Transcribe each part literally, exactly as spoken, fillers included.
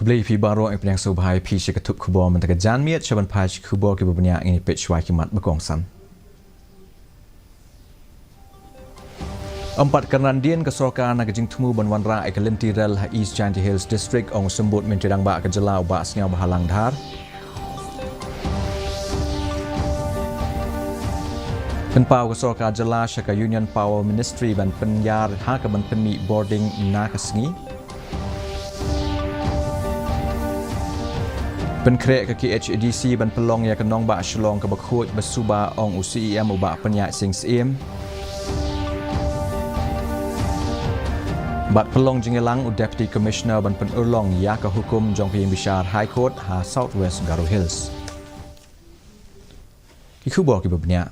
Khublei phi baroh, ngi pdiang sngewbha ïa phi sha ka tup khubor mynta ka janmiet. Sha ban phai sha ki khubor kiba bniah, ngin ïa peit shuwa ki mat ba kongsan. Ym pat kynran dien ka sorkar na ka jingthmu ban wanrah ïa ka lynti rel ha East Jaintia Hills District, ong u Symbud Myntri Rangbah ka jylla u Bah Sniawbhalang Dhar. Pynpaw ka sorkar jylla sha ka Union Power Ministry ban pynïar ha kaban pynmih bording na ka sngi. Pynkhreh ka K H A D C ban pynlong ïa ka nongbah Shillong kaba khuid ba suba, ong u C E M u Bah Pynïaid Sing Syiem. Bad pynlong jingïalang u Deputy Commissioner ban pynurlong ïa ka hukum jong ka ïingbishar High Court ha South West Garo Hills. Ki khubor kiba bniah.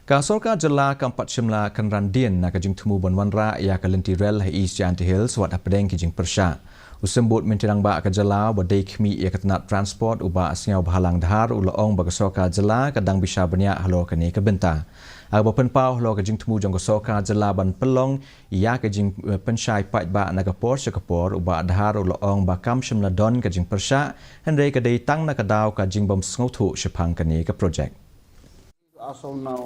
Ka sorkar jylla kam pat shym la kynran dien na ka jingthmu ban wanrah ïa ka lynti rel ha East Jaintia Hills wat hapdeng ki jingpyrshah. U Symbud Myntri Rangbah ka jylla uba dei khmih ïa ka tnat transport u Bah Sniawbhalang Dhar u la ong ba ka sorkar jylla ka dang bishar bniah halor kane ka bynta. Haba pynpaw halor ka jingthmu jong ka sorkar jylla ban pynlong ïa ka jingpynshai paidbah na ka por sha ka por, u Bah Dhar u la ong ba kam shym la don ka jingpyrshah, hynrei ka dei tang na ka daw ka jingbym sngewthuh shaphang kane ka projek. As of now,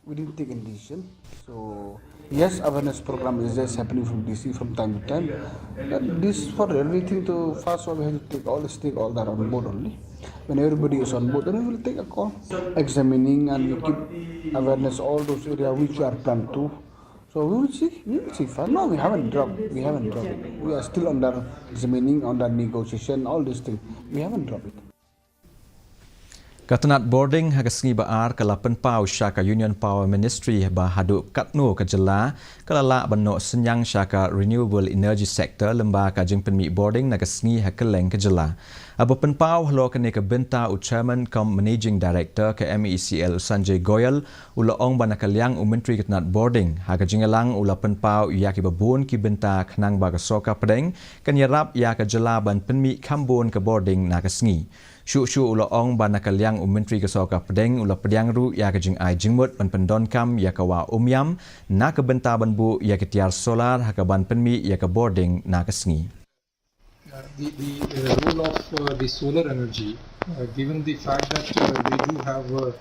we didn't take any decision. So, yes, awareness program is just happening from D C from time to time. But this for everything to first of all, we have to take all the stakeholders on board only. When everybody is on board, then we will take a call, examining, and we keep awareness all those areas which are planned to. So we will see, we will see first. No, we haven't dropped, we haven't dropped it. We are still under examining, under negotiation, all these things. We haven't dropped it. Ka tnat bording ha ka sngi ba ar ka la pynpaw sha ka Union Power Ministry ba haduh katno ka jylla ka la lah ban noh synñiang sha ka renewable energy sector lyngba ka jingpynmih bording na ka sngi ha kylleng ka jylla. Haba pynpaw halor kane ka bynta, u Chairman cum Managing Director ka M E C L, u Sanjay Goyal, u la ong ba na ka liang u Myntri ka tnat bording, ha ka jingïalang u la pynpaw ïa kiba bun ki bynta khnang ba ka sorkar pdeng kan ïarap ïa ka jylla ban pynmih kham bun ka bording na ka sngi. Shuh shuh u la ong ba na ka liang u Myntri ka sorkar pdeng u la pdiang ruh ïa ka jingai jingmut ban pyndonkam ïa ka wah Umiam na ka bynta ban buh ïa ki tiar solar ha kaban pynmih ïa ka bording na ka sngi. Uh, the, the uh, role of uh, the solar energy, uh, given the fact that uh, we do have uh,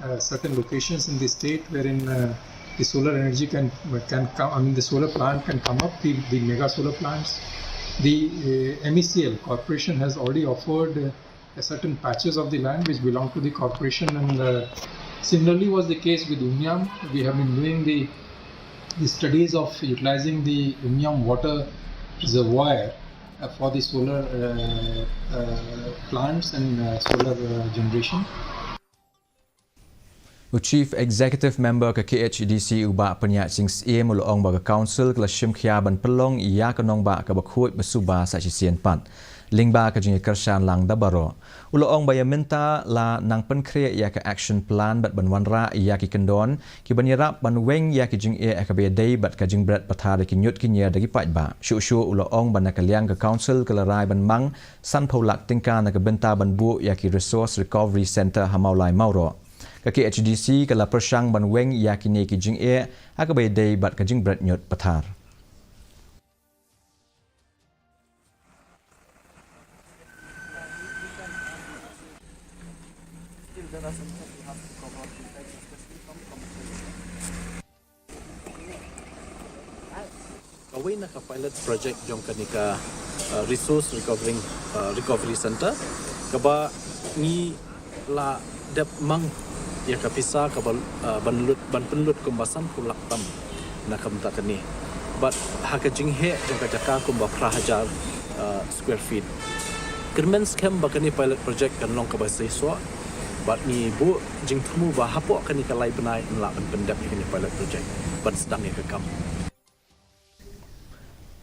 uh, certain locations in the state wherein uh, the solar energy can can come. I mean, the solar plant can come up. The, the mega solar plants. The uh, M E C L corporation has already offered uh, certain patches of the land which belong to the corporation, and uh, similarly was the case with Umiam. We have been doing the the studies of utilizing the Umiam water reservoir uh, for the solar uh, uh, plants and uh, solar uh, generation. U Chief Executive Member ka K H A D C u Bah Pynïaid Sing Syiem u la ong ba ka Council ka la shim khia ban pynlong ïa ka nongbah kaba khuid ba suba sa shisien pat. Lyngba ka jingïakyrshan lang da baroh, u la ong ba ïa mynta la nang pynkhreh ïa ka action plan bad ban wanrah ïa ki kyndon kiban ïarap ban weng ïa ki jingeh ha kaba ïadei bad ka jingbret pathar ïa ki ñiut ki ñier da ki paidbah. Shuh shuh u la ong ba na ka liang ka Council ka la rai ban mang sanphew lak tyngka na ka bynta ban buh ïa ki Resource Recovery Centre ha Mawlai Mawroh. Ka K H A D C ka la pyrshang ban weng ïa kine ki jingeh ha kaba ïadei bad ka jingbret ñiut pathar. Kawei na ka pilot project jong kane ka uh, resource recovering uh, recovery center kaba ngi la dep mang ïa ka pisa kaba uh, ban lut ban pynlut kumba sanphew lak tam na ka bynta kane. Bad ha ka jingheh jong ka jaka kumba phra hajar uh, square feet. Kyrmen skhem ba kane pilot project kan long kaba seisoh bad ngi buh jingthmu ba hapoh kane ka lai bnai yn lah ban pyndep ïa kane pilot project ban sdang ïa ka kam.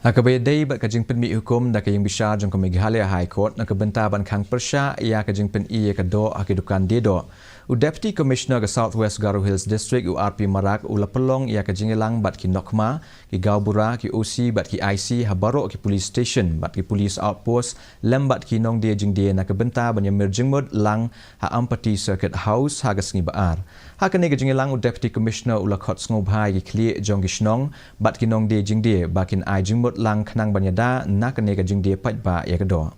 Ha kaba ïadei bad ka jingpynmih hukum da ka ïingbishar jong ka Meghalaya High Court na ka bynta ban khang pyrshah ïa ka jingpyni ïa ka doh ha ki dukan die doh, u Deputy Commissioner ka South West Garo Hills District u R P Marak u la pynlong ïa ka jingïalang bad ki nohkhma, ki gaonbura, ki O C bad ki I C ha baroh ki police station bad ki police outpost lem bad ki nongdie jingdie na ka bynta ban ïamir jingmut lang ha Ampati Circuit House ha ka sngi ba ar. Ha kane ka jingïalang u Deputy Commissioner u la khot sngewbha ïa ki khlieh jong ki shnong bad ki nongdie jingdie ba kin ai jingmut lang khnang ban ïada na kane ka jingdie paidbah ïa ka doh.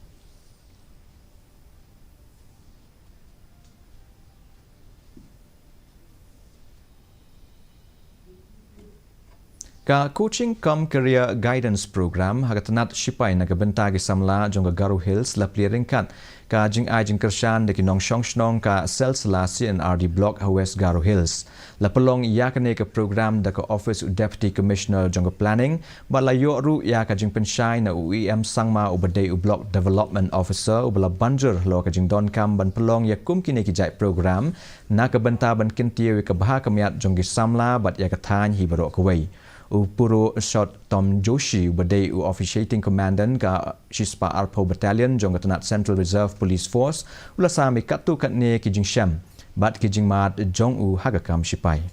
Ka Coaching cum Career Guidance Program ha ka tnat shipai na ka bynta ki samla jong ka Garo Hills la plie ryngkat ka jingai jingkyrshan da ki nongshong shnong ka Selsla C and R D Block ha West Garo Hills. La pynlong ïa kane ka program da ka office u Deputy Commissioner jong ka Planning, bad la ïoh ruh ïa ka jingpynshai na u E M Sangma uba dei u Block Development Officer, uba la ban jur halor ka jingdonkam ban pynlong ïa kum kine ki jait program na ka bynta ban kyntiew ïa ka bha ka miat jong ki samla bad ïa ka thaiñ hi baroh kawei. U Puro Shot Tom Joshi uba dei u Officiating Commandant ka shispah arphew Battalion jong ka tnat Central Reserve Police Force u la sam ïa katto katne ki jingshem bad ki jingmad jong u ha ka kam shipai.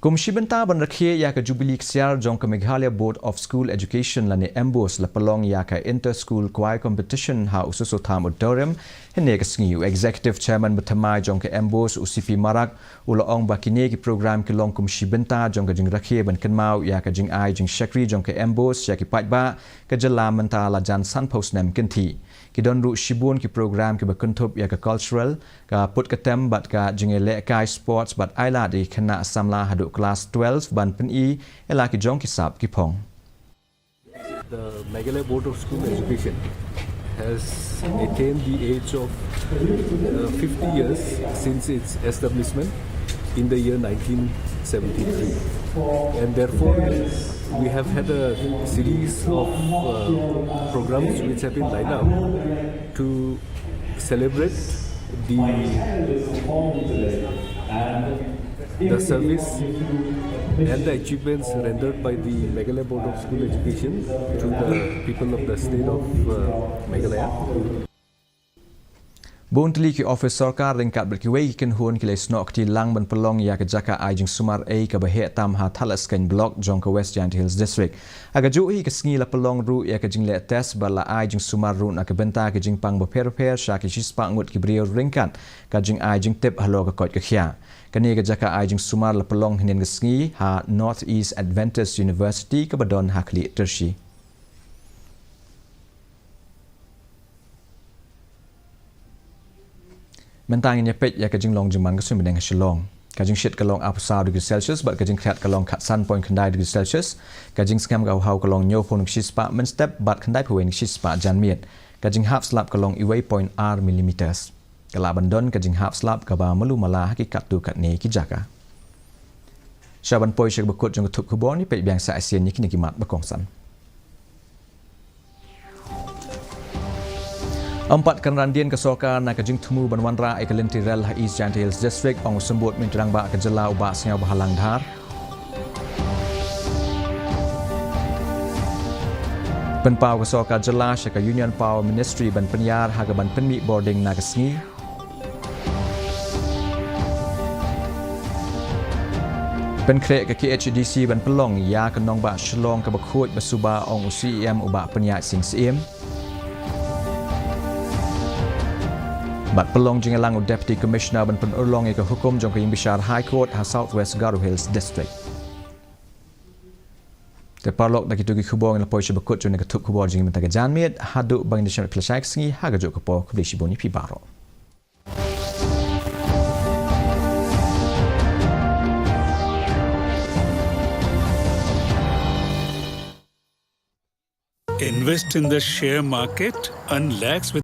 Kum shi bynta ban rakhe ïa ka Jubilee Ksiar jong ka Meghalaya Board of School Education lane MBOSE, la pynlong ïa ka Inter School Choir Competition ha u Soso Tham Auditorium hynne ka sngi. U Executive Chairman bathymmai jong ka MBOSE, u C P Marak, u la ong ba kine ki program ki long kum shi bynta jong ka jingrakhe ban kynmaw ïa ka jingai jingshakri jong ka MBOSE sha ki paidbah ka jylla mynta la jan sanphew snem kynthih. Ki don ruh shibun ki program kiba kynthup ïa ka cultural, ka put ka tem bad ka jingïalehkai sports bad ailad ïa ki khynnah samla haduh klas twelve ban pyni ïa la ki jong ki sap ki phong. The Meghalaya Board of School Education has attained the age of uh, fifty years since its establishment in the year nineteen seventy-three. And therefore, we have had a series of uh, programs which have been lined up to celebrate the the service and the achievements rendered by the Meghalaya Board of School Education to the people of the state of uh, Meghalaya. Bun tylli ki office sorkar ryngkat bad kiwei ki kynhun ki la snoh kti lang ban pynlong ïa ka jaka ai jingsumar ei kaba heh tam ha Thadlaskeiñ Block jong ka West Jaintia Hills District. Ha kajuh hi ka sngi la pynlong ruh ïa ka jingleh test bad la ai jingsumar ruh na ka bynta ki jingpang bapher bapher sha ki shispah ngut ki briew ryngkat ka jingai jingtip halor ka koit ka khiah. Kane ka jaka ai jingsumar la pynlong hynnin ka sngi ha North East Adventist University kaba don ha Khlieh Tyrshi. Mynta ngin ïa peit ïa ka jinglong jingman ka suiñ bneng ha Shillong. Ka jingshit ka long arphew saw degree Celsius bad ka jingkhriat ka long khatsan point khyndai degree Celsius. Ka jingsngem ka haw ka long hynñiewphew shispah mynstep bad khyndaiphew shispah janmiet. Ka jinghap slap ka long uwei point ar millimeters. Ka lah ban don ka jinghap slap kaba malu mala ha ki katto katne ki jaka. Sha ban poi sha kaba kut jong ka thup khubor, ngin peit biang sa shisien ïa kine ki mat ba kongsan. Ym pat kynran dien ka sorkar na ka jingthmu ban wanrah ïa ka lynti rel ha East Jaintia Hills District, ong u Symbud Myntri Rangbah ka jylla u Bah Sniawbhalang Dhar. Pynpaw ka sorkar jylla sha ka Union Power Ministry ban pynïar ha kaban pynmih bording na ka sngi. Pynkhreh ka K H A D C ban pynlong ïa ka nongbah Shillong kaba khuid ba suba, ong u C E M u Bah Pynïaid Sing Syiem. Bad pynlong jingïalang u Deputy Commissioner ban pynurlong ïa ka hukum jong ka ïingbishar High Court ha South West Garo Hills District. Te paralok, da kito ki khubor ngin la poi sha ba kut jong ka thup khubor jong ngi mynta ka janmiet. Haduh ba ngin ïashem pyrshah ka sngi ha kajuh ka por, khublei shibun ïa phi baroh. Invest in the share market, earn lakhs with